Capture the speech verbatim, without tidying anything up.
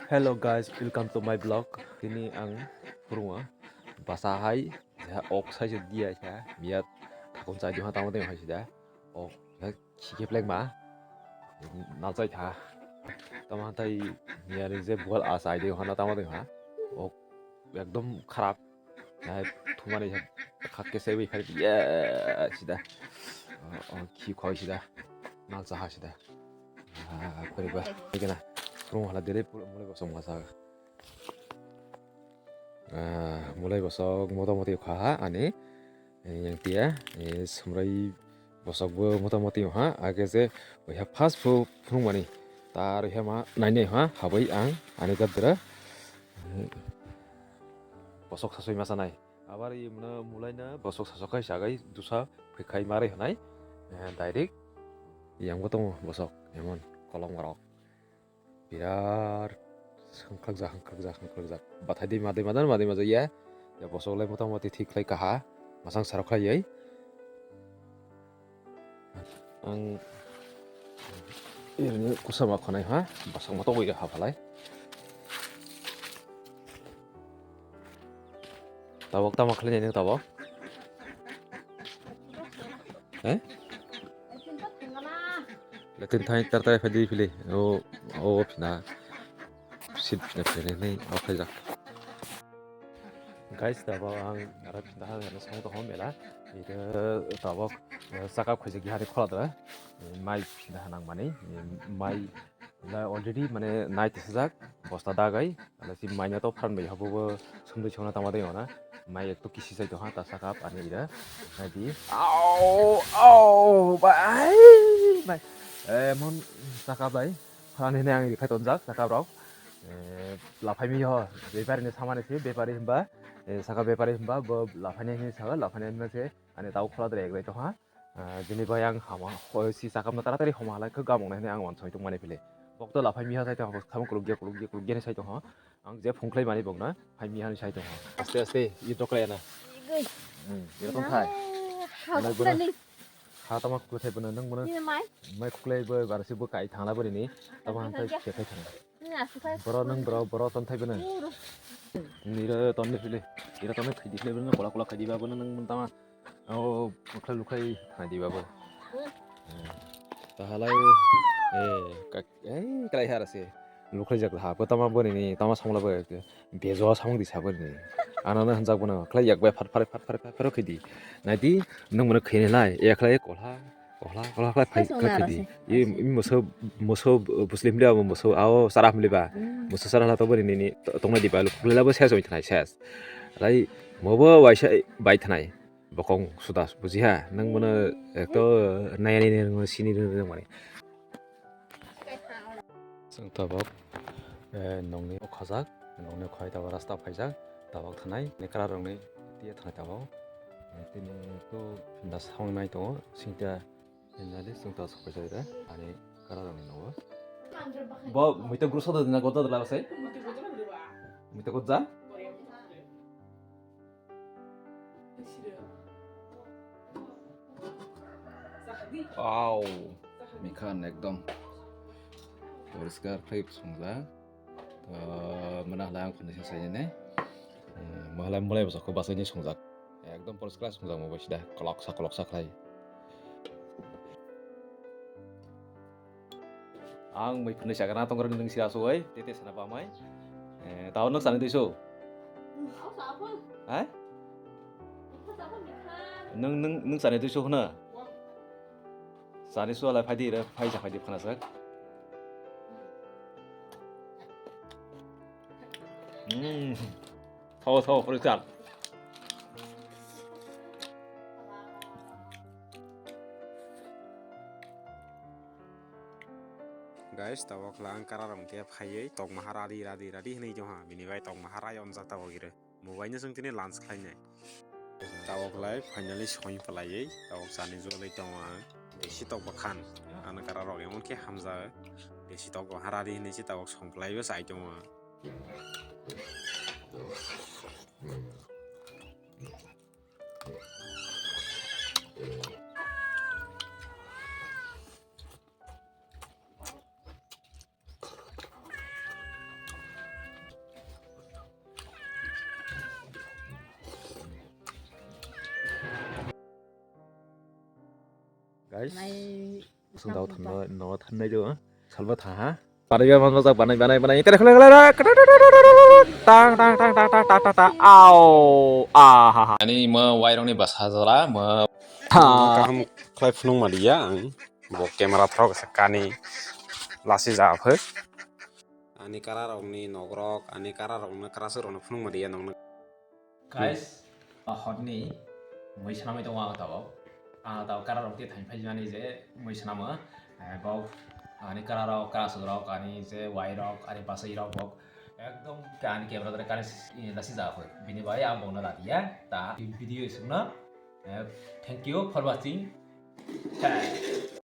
Hello guys, welcome to my vlog. Tini ang phurungo basa hai, ya, ok sai se dia ya, biya thakon chai diha tamo tamo hai sida. Ok, ya, khike plek ma. Nal chai tha. Tamo tai ya ni je bual a chai diha na tamo tamo ha. Ok, ekdom kharap. Nai thumani kha kese wi khai ya sida. O, o, khi khoi sida. Nal cha ha sida. Ah, kori ba. Kena. Prung hala dere mulai bosong ma sa. Ah, mulai bosong motamoti kha ha ani. Eh, yang tia, eh, sumrai bosok bo motamoti ha. Age je, oiha first phu-, phunung mani. Tar oiha ma nai nai ha, habai ang, ani gadra. Bosok sasoi ma sanai. Abar i muna mulai na bosok sasok kai sagai dusa phai kai marai hanai. Eh, direct yang bo tongo bosok, emon kolom rok. Birat hwnkhlakjak, hwnkhlakjak, hwnkhlakjak. Bathai dei madai madan, madai maja ya. Ya bosok lai motamoti thik khlai kaha. Masang sarok khlai yai. Ang ini kusa ma khonai ha. Basang moto wi ha phalai. Tabok tamo khlai nini tabok? Eh? Latin thai tar tar phadi phili. O, o phina. Sit phina phili nai o khaijak. Guys, tabok ang ara phina ha na song to hom ela. Ida tabok, eh, saka khaijak hari khola dra. Mai phina hanang mani. Mai Lai already mane nai tisajak, bosta dagai, ala si maina to phan bai habo bo sumdui songna tama dai ona, mai ek to kisi sai to ha ta sakap ani ira, nai di, au, au, bai, bai, eh, mon sakap bai, phan hine ang rikhai tonjak sakap rok, eh, laphai mi ho, bepari ni samani si, bepari himba, eh, saka bepari himba, bo laphai ni hini saka, laphai ni hini se, ani tau khola dre ek dai to ha. Ah, bini bai ang hama, hoi si sakam na taratari homa halai khe gamung nai hwnwi ang uansoi tongmani phile. Bok to laphai miha sai tong, samung kuluk dia, kuluk dia, kuluk dia sai tong. Ang je phung khlai mani bok na, phai miha sai tong. Aste aste, i doklai na. Hmm, ya tong thai. Nai bono. Ha tama kuthai bono nang bono. Mai. Mai khuklai bo bar si bo kai thangla bo ni. Tama han thai khe thai thang. Boro nang boro, boro ton thai bono. Nira ton ni phile. Ira ton ni phidi phile bono kola kola khai di ba bono nang tama. O, mokhlai lukhai thai di babo. Tahalai, eh, kak, eh, kalai har se. Lukhai jak ha, bo tama boni ni, tama samla bo. Bejo samung di saboni ni. Anana hanjak bono, khlai yak bai phat phare, phat phare, phat phare khidi. Nai di, nung mano khini lai, ya khlai kolha, kolha, kolha khlai phai, khlai khidi. I, i moso, moso, buslim dia, moso, ao, sarah mili ba. Moso sarah la to boni ni, ni, to, tong nai di ba, lukhai la bo ses oi thanai ses. Lai, mobo waisa bai thanai. Bokong suda bujiha, nang bono ekto nayani nang sini nang mani. Chwng tabok, eh, nongni khajak, nongni khoi tabok rasta phaijak, tabok thanai, nekra rokni tiya thanai tabok. Eh, tini tu phinda song nai tongo, singta Finally, chwng ta sokphaijak re, ani kara rokni nogo. Bo muita guru sodo dina goda dala basai? Muita goda? Wow. Mikhan ekdom poriskar khlai songjak. Ah, mwnwi halai ang khwnwi se sainai. Hmm, mwnwi halai mulai bwsakhe basaini songjak. Ekdom poriskar songjak mo bai sida. Koloksa, koloksa khlai. Ang mui khwnwi sagra tong rwng nung sira suwai, tete sana bamai. Eh, tao nung sani duiso. Hai? Nung, nung, nung sani duiso khna. Sani suwalai phaidi re, phaisa phaidi khna sak. Hmm. Thaw, thaw, poriskar. Guys, tabok lang kara rong ke phaiwi tokma hara di, radi, radi hinwi tongha. Bini bai tokma hara yom jata wagire. Mubaino chwng tini lunch khlainai. Tabok lai finally soi palaiwi tabok chani jolai tongo ang. Besi tok bakhan. Ano kara rok emon khe hamjak. Besi tok bakhan rari hinwi se tabok song palaiwi chai tongo ang. Guys, Nai sung dao thanno, no thannai do. Salba tha ha. Banai ba manjak, banai, banai, banai. Tara khala, khala, khala. Tang, tang, tang, tang, tang, tang, tang, tang. Au. Ah, ha, ha. Ani mo wairokni bwsa jora, mo. Ha. Kaham khlai phunuk maliya ang. Bo camera thok se kani lasi ja phai. Ani kara rokni nogrok, ani kara rokno, kara rokno phunuk maliya nokno. Guys, a horni mui sanamai tongo ang tabok. Ang tabok kara rok tei thain phai mani je mui sanamo. Eh, bok ani kara rok, kara suk rok, ani je wai rok, ani basai rok bok. Ekdom ke ani camera dare kare si, lasi ja phai. Bini bai ang bokno ladiya. Ta video isukno. Eh, thank you for watching. Bye.